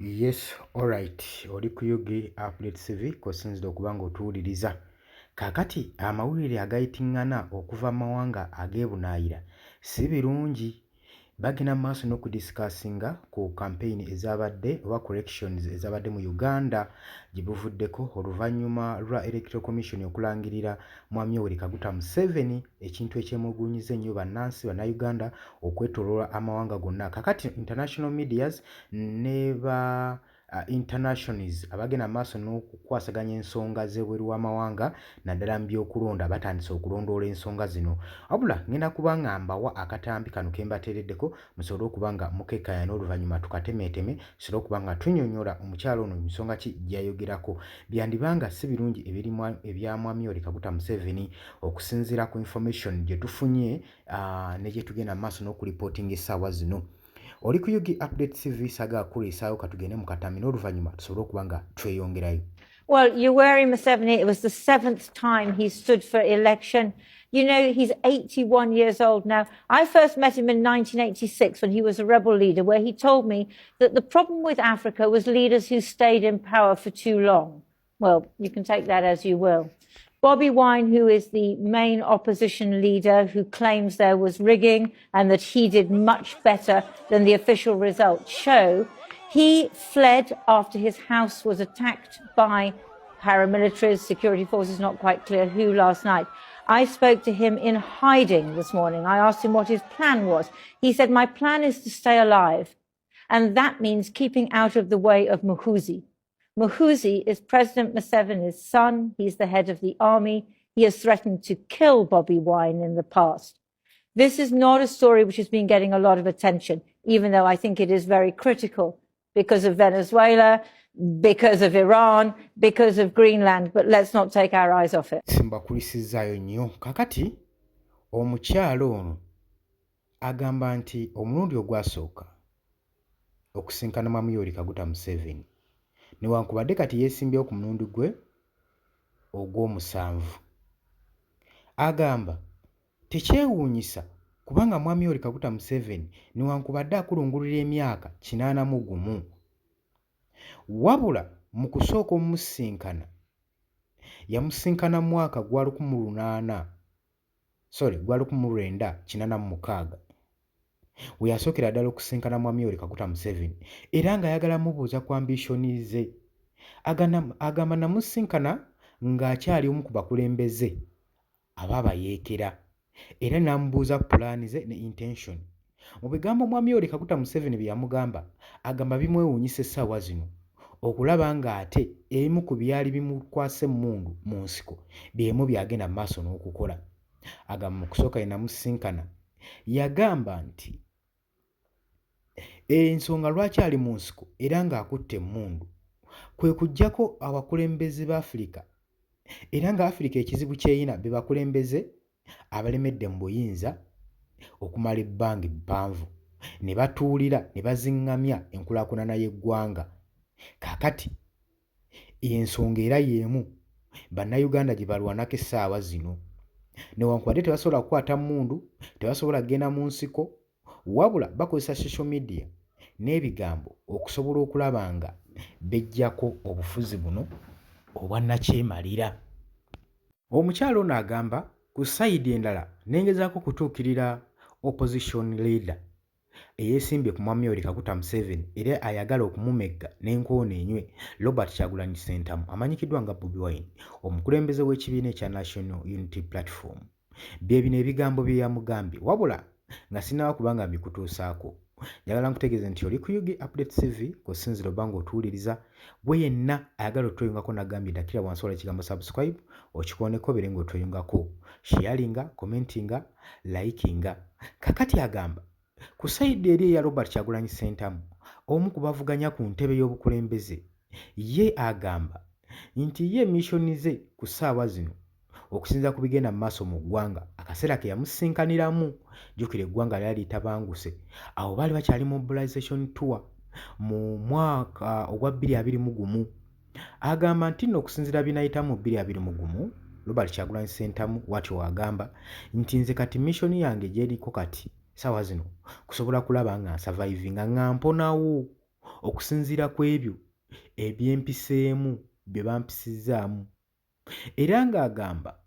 Yes, alright, oli ku UG Update TV kw'osinzidde okuba ng'otuwuliriza. Kaakati amawulire agayitiŋŋana okuva mu mawanga ag'ebunaayira si birungi. Bagenda mu maaso n'okudiscussinga ku campaign ezabadde oba corrections ezabadde mu Uganda gye buvuddeko oluvannyuma lwa Electoral Commission okulangirira Mwami Yoweri Kaguta Museveni, ekintu ekyemulugunyizza ennyo bannansi Bannayuganda okwetooloola amawanga gonna. Kakati international medias ne ba internationals abagenda mu maaso n'okukwasaganya ensonga z'ebweru w'amawanga naddala mu by'okulonda batandise okulondoola ensonga zino. Wabula ngenda kuba nga mbawa akatambi kano ke mbateereddeko musobole okuba nga mukekkanya, n'oluvannyuma tukatemeeteme tusobole okuba nga tunnyonnyola omukyala ono nsonga ki gy'ayogerako. Byandibanga si birungi ebya Mwami Yoweri Kaguta Museveni okusinziira ku information gye tufunye ne gye tugenda mu maaso n'okulipootinga essaawa zino. Oli ku UG Update TV, saagala kukuliisaayo, katugende mu katambi n'oluvannyuma tusobole okuba nga tweyongerayo. Well, Yoweri Museveni, it was the seventh time he stood for election. He's 81 years old now. I first met him in 1986 when he was a rebel leader, where he told me that the problem with Africa was leaders who stayed in power for too long. Well, you can take that as you will. Bobi Wine, who is the main opposition leader, who claims there was rigging and that he did much better than the official results show, he fled after his house was attacked by paramilitaries, security forces, not quite clear who, last night. I spoke to him in hiding this morning. I asked him what his plan was. He said, "My plan is to stay alive. And that means keeping out of the way of Muhoozi." Muhoozi is President Museveni's son. He's the head of the army. He has threatened to kill Bobi Wine in the past. This is not a story which has been getting a lot of attention, even though I think it is very critical because of Venezuela, because of Iran, because of Greenland, but let's not take our eyes off it. Mbakulisizaayo nnyo. Kakati omukyala ono agamba nti omulundi ogwasooka okusinkana Mwami Yoweri Kaguta Museveni, newankubadde kati yeesimbyewo ku mulundi gwe ogw'omusanvu, agamba tekyewuunyisa kubanga Mwami Yoweri Kaguta Museveni newankubadde akulungulira emyaka 81, wabula mu kusooka omusinkana yamusinkana mu mwaka gwa 18, sorry, gwa 1986 we yasookera ddala okusinkana Mwami Yoweri Kaguta Museveni, era ng'ayagala mubuuza ku ambition ze. Agamba namusinkana ng'akyali omu ku bakulembeze aba abayeekera era n'amubuuza pulaani ze ne intention. Mu bigambo Mwami Yoweri Kaguta Museveni bye yamugamba, agamba bimwewuunyisa essaawa zino okulaba ng'ate ebimu ku byali bimukwasa emmundu mu nsiko byemu byagenda mu maaso n'okukola. Agamba mu kusooka ye namusinkana yagamba nti ensonga lwaki ali mu nsiko era ng'akutte emmundu kwe kuggyako abakulembeze ba Afirika, era nga Afirika ekizibu ky'eyina be bakulembeze abalemedde mu buyinza okumala ebbanga eppanvu ne batuulira ne baziŋŋamya enkulaakulana y'eggwanga. Kaakati ensonga era y'emu Bannayuganda gye balwanako essaawa zino, newankubadde tebasobola kukwata mmundu, tebasobola kugenda mu nsiko, wabula bakozesa social media n'ebigambo okusobola okulaba nga beggyako obufuzi buno obwannakyemalira. Omukyala ono agamba ku side endala nengezaako okutuukirira opposition leader eyeesimbye ku Mwami Yoweri Kaguta Museveni era ayagala okumumegga n'enkoona enywe, Robert Kyagulanyi Ssentamu amanyikiddwa nga Bobi Wine, omukulembeze w'ekibiina ekya National Unity Platform. Bye bino ebigambo bye yamugambye, wabula nga sinnaba kuba nga mbikutuusaako, njagala nkutegeeze nti oli ku UG Update TV kw'osinziira oba ng'otuwuliriza. Gwe yenna ayagala otweyungako, nagambye dakira wansi wala ekigambo subscribe okikooneko obeere ng'otweyungako, sharinga, commentinga, likinga. Kakati agamba ku side eri eya Robert Kyagulanyi Ssentamu, omu ku bavuganya ku ntebe y'obukulembeze, ye agamba nti ye mission ze ku ssaawa zino okusinziira ku bigenda mu maaso mu ggwanga, akaseera ke yamusinkaniramu, jjukira eggwanga lyali litabanguse, awo baali bakyali mobilization tour mu mwaka ogwa 2021. Agamba nti nno okusinziira binayitamu mu 2021, Robert Kyagulanyi Ssentamu watyo agamba nti nze kati mission yange gyeriko kati ssaawa zino kusobola kulaba nga nsurvivinga nga mponawo. okusinziira ku ebyo ebyempiseemu bye bampisizzaamu era ng'agamba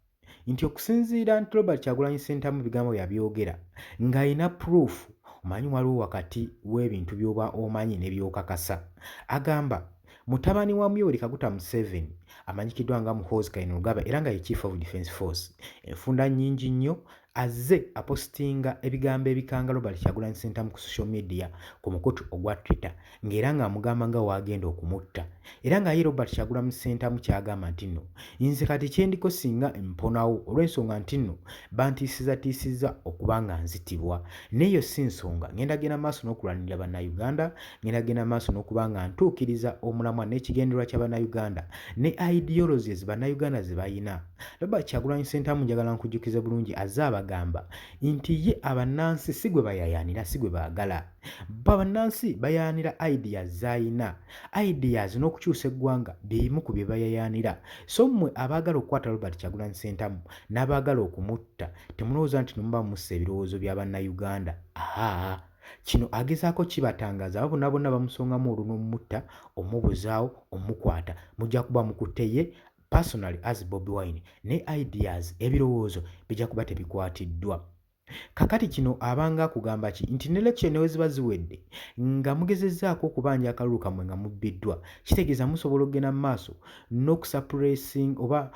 nti okusinziira nti Robert Kyagulanyi Ssentamu bigambo yabyogera ng'alina proof. Omanyi waliwo wakati w'ebintu by'oba omanyi ne by'okakasa. Agamba mutabani wa Yoweri Kaguta Museveni amanyikiddwa nga Muhoozi Kainerugaba era nga ye Chief of Defence Force enfunda nnyingi nnyo azze apositinga ebigambo ebikanga Robert Kyagulanyi Ssentamu ku social media ku mukutu ogwa Twitter ng'era ng'amugamba nga waagenda okumutta era nga ye Robert Kyagulanyi Ssentamu ky'agamba nti nno nze kati kyendiko singa mponawo olw'ensonga nti nno bantiisizatiisizza okuba nga nzitibwa n'eyo si nsonga ngenda genda maaso n'okulwanirira Bannayuganda ngenda genda maaso n'okuba nga ntuukiriza omulamwa n'ekigendererwa kya Bannayuganda ne ideologies Bannayuganda ze balina. Robert Kyagulanyi Ssentamu njagala nkujjukize bulungi azze abagamba nti ye abannansi si gwe bayayaanira si gwe baagala. Bo abannansi bayayaanira ideas z'alina. Ideas n'okukyusa eggwanga bye bimu ku bye bayayaanira. So mmwe abaagala okukwata Robert Kyagulanyi Ssentamu n'abaagala okumutta temulowooza nti no muba mussa ebirowoozo bya Bannayuganda. Ahaa. Kino agezaako kibatangaaza abo bonna bonna bamusongamu olunwe omutta, omubuzaawo, omukwata. Mujja kuba mukutte ye personally as Bobi Wine ne ideas ebirowoozo bijja kuba tebikwatiddwa. Kakati kino abanga akugamba ki nti ne election ne weziba ziwedde nga mugezezzaako okubanja akalulu kammwe nga mubbiddwa kitegeeza musobola okugenda mu maaso n'okusuppressing oba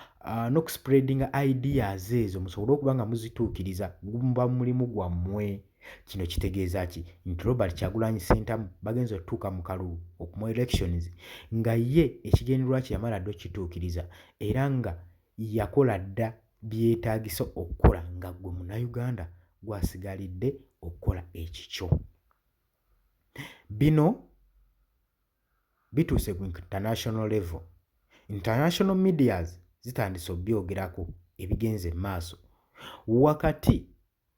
n'okuspreadinga ideas ezo musobole okuba nga muzituukiriza guba mulimu gwammwe. Kino kitegeeza ki nti Robert Kyagulanyi Ssentamu bagenze otutuuka mu kalulu mu elections nga ye ekigendererwa kye yamala dda okukituukiriza era nga yakola dda byetaagisa okukola nga ggwe Munnayuganda gw'asigalidde okukola ekikyo. Bino bituuse ku international level. International medias zitandise obyogerako ebigenze mu maaso wakati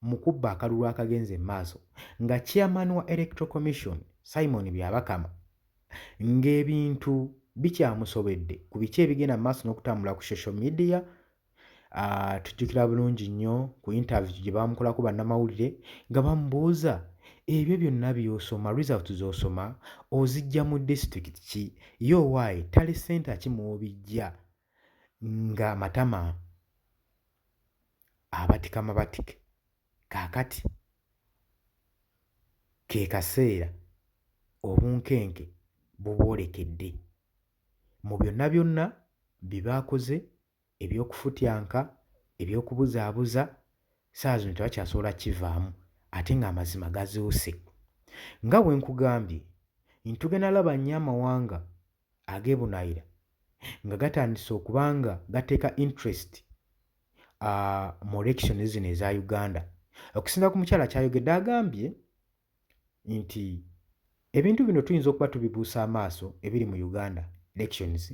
mu kubba akalulu akagenze mu maaso nga chairman wa Electoral Commission Simon Byabakama ng'ebintu bikyamusobedde ku biki ebigenda mu maaso n'okutambula ku social media. Tujjukira bulungi nnyo ku interview gye baamukolako bannamawulire nga bamubuuza ebyo byonna by'osoma results z'osoma ozijja mu district ki, ye owaaye tally center ki mw'obijja, ng'amatama abatika mabatike. Kaakati ke kaseera obunkenke buboolekedde mu byonna byonna bye baakoze eby'okufutyanka, eby'okubuzaabuza, ssaawa zino tebakyasobola kukivaamu ate ng'amazima gazuuse. Nga bwe nkugambye nti tugenda laba nnyo amawanga ag'ebunaayira nga gatandise okuba nga gateeka interest mu elections zino eza Uganda. Okusinziira ku mukyala ky'ayogedde agambye nti ebintu bino tuyinza okuba tubibuusa amaaso ebiri mu Uganda elections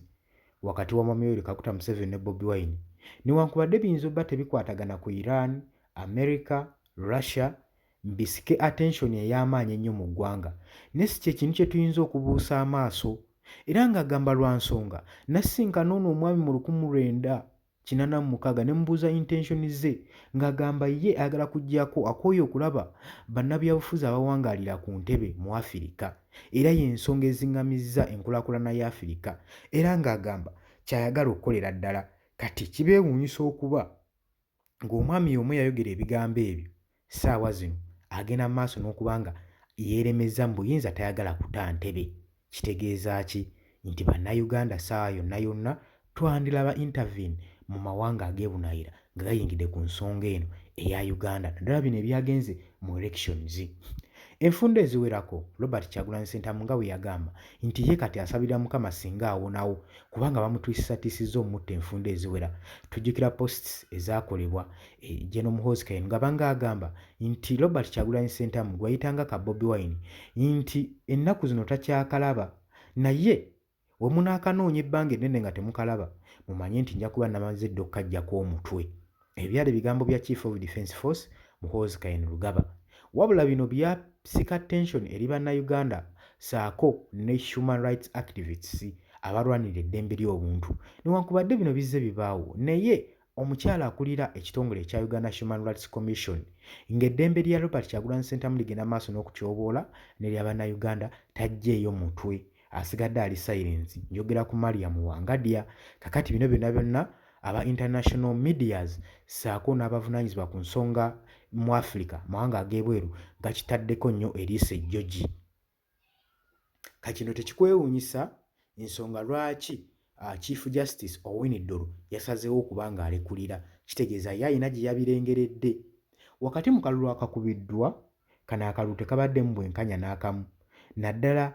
wakati wa Mwami Yoweri Kaguta Museveni ne Bobi Wine newankubadde biyinza okuba tebikwatagana ku Iran, America, Russia bisike attention ey'amaanyi ennyo mu ggwanga naye si kye kintu kye tuyinza okubuusa amaaso era ng'agamba lwa nsonga nasisinkana ono omwami mu 1986 ne mubuuza intention ze ng'agamba ye ayagala kuggyako akooye okulaba bannabyabufuzi abawangaalira ku ntebe mu Afirika era y'ensonga eziŋŋamizza enkulaakulana ya Afirika era ng'agamba ky'ayagala okukolera ddala kati kibeewuunyisa okuba ng'omwami y'omu eyayogera ebigambo ebyo ssaawa zino agenda mu maaso n'okuba nga yeeremezza mu buyinza tayagala kuta ntebe. Kitegeeza ki? Nti Bannayuganda ssaawa yonna yonna twandilaba intervene mu mawanga ag'ebunaayira nga gayingidde ku nsonga eno eya Uganda naddala bino ebyagenze mu elections. Enfunda eziwerako, Robert Kyagulanyi Ssentamu nga bwe yagamba nti ye kati asabira Mukama singa awonawo kubanga bamutiisisatiisizza omutta enfunda eziwera. Tujjukira posts ezaakolebwa General Muhoozi Kainerugaba ng'agamba nti Robert Kyagulanyi Ssentamu gwe yayitanga ka Bobi Wine nti ennaku zino takyakalaba naye we munaakanoonya ebbanga ennene nga temukalaba mumanye nti nja kuba namaze dda okukaggyako omutwe. Ebyo byali bigambo bya Chief of Defence Force Muhoozi Kainerugaba. Wabula bino byasika tension eri Bannayuganda ssaako ne Human Rights Activists abalwanirira eddembe ly'obuntu. Newankubadde bino bizze bibaawo naye Omukyala akulira ekitongole ekya Uganda Human Rights Commission ng'eddembe lya Robert Kyagulanyi Ssentamu ligenda maaso n'okutyoboola n'erya Bannayuganda taggyeeyo mutwe asigadde ali silence. Njogera ku Mariam Wangadya. Kakati bino byonna byonna aba international medias ssaako n'abavunaanyizibwa ku nsonga mu Africa mawanga ag'ebweru gakitaddeko nnyo eriiso ejjogi. Kakino tekikwewuunyisa ensonga lwaki Chief Justice Owiny Dollo yasazeewo okuba ng'alekulira. Kitegeeza ye alina gye yabirengeredde. Wakati mu kalulu akakubiddwa, kano akalulu tekabaddemu bwenkanya n'akamu naddala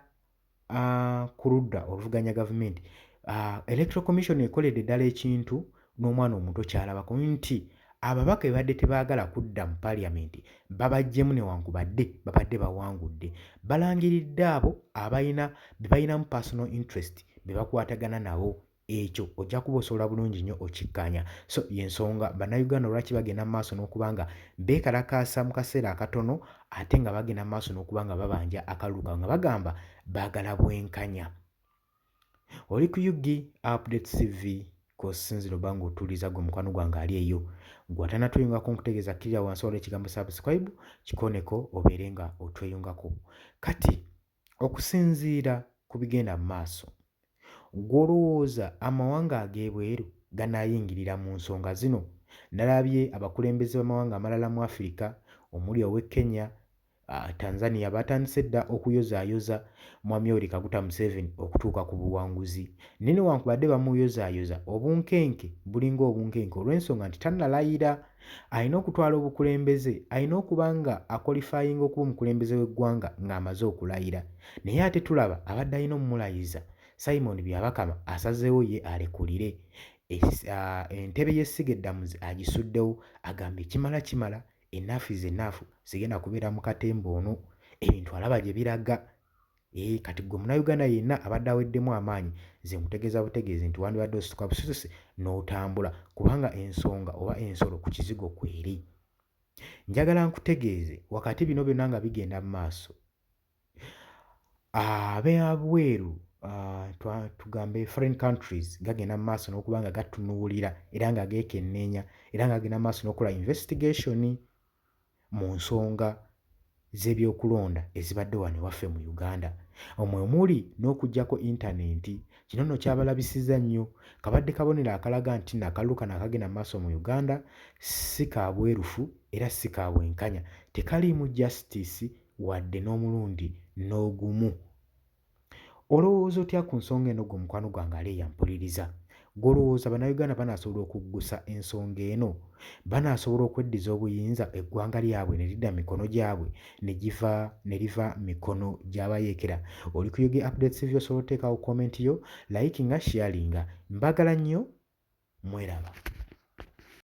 ku ludda oluvuganya gavumenti. Electoral Commission ekoledde ddala ekintu n'omwana omuto ky'alabako nti ababaka be badde tebaagala kudda mu parliament babaggyemu newankubadde babadde bawangudde. Balangiridde abo abalina be balinamu personal interest be bakwatagana nabo. Ekyo ojja kuba osobola bulungi nnyo okikkaanya. So y'ensonga Bannayuganda lwaki bagenda mu maaso n'okuba nga beekalakaasa mu kaseera akatono ate nga bagenda mu maaso n'okuba nga babanja akalulu kaabwe nga bagamba baagala bwenkanya. Oli ku UG Updates TV kw'osinziira oba ng'otuuliza gwe mukwano gwange ali eyo. Gwe atanatweyungako nkutegeeza kkirira wansi waliwo ekigambo subscribe kikoneko obeere nga otweyungako. Kati okusinziira ku bigenda mu maaso, ggwe olowooza amawanga ag'ebweru ganaayingirira mu nsonga zino? Nalabye abakulembeze b'amawanga amalala mu Afrika omuli ow'e Kenya, Tanzania baatandise dda okuyozaayoza Mwami Yoweri Kaguta Museveni okutuuka ku buwanguzi. Naye newankubadde bamuyozaayoza, obunkenke bulinga obunkenke olw'ensonga nti tannalayira. Alina okutwala obukulembeze, alina okuba nga akolifayinga okuba omukulembeze w'eggwanga ng'amaze okulayira. Naye ate tulaba abadde alina omulayiza Simon Byabakama asazeewo ye alekulire entebe y'essiga eddamuzi agisuddewo, agambye ekimala kimala. Enough is enough, sigenda kubeera mu katemba ono, ebintu alaba gye biraga. Ee, kati gwe Munnayuganda yenna abadde aweddemu amaanyi, nze nkutegeeza butegeezi nti wandibadde osituka busitusi n'otambula kubanga ensonga oba ensolo ku kizigo kweri. Njagala nkutegeeze wakati bino byonna nga bigenda mu maaso, ab'ebweru tugambe foreign countries gagenda mu maaso n'okuba nga gatunuulira era nga geekenneenya era nga gagenda mu maaso n'okukola investigation mu nsonga z'ebyokulonda ezibadde wano ewaffe mu Uganda. Omwe muli n'okuggyako intanenti. Kino nno kyabalabisizza nnyo. Kabadde kabonero akalaga nti nno akalulu kano akagenda mu maaso mu Uganda si ka bwerufu era si ka bwenkanya. Tekaliimu justice wadde n'omulundi n'ogumu. Olowooza otya ku nsonga eno gwe mukwano gwange ali eyo ampuliriza? Gwe olowooza Bannayuganda banaasobola okuggusa ensonga eno? Banaasobola okweddiza obuyinza eggwanga lyabwe ne lidda mu mikono gyabwe ne giva ne liva mu mikono gy'abayeekera? Oli ku UG Updates TV osobola oteekawo comment yo, likinga, sharinga. Mbagala nnyo, mweraba.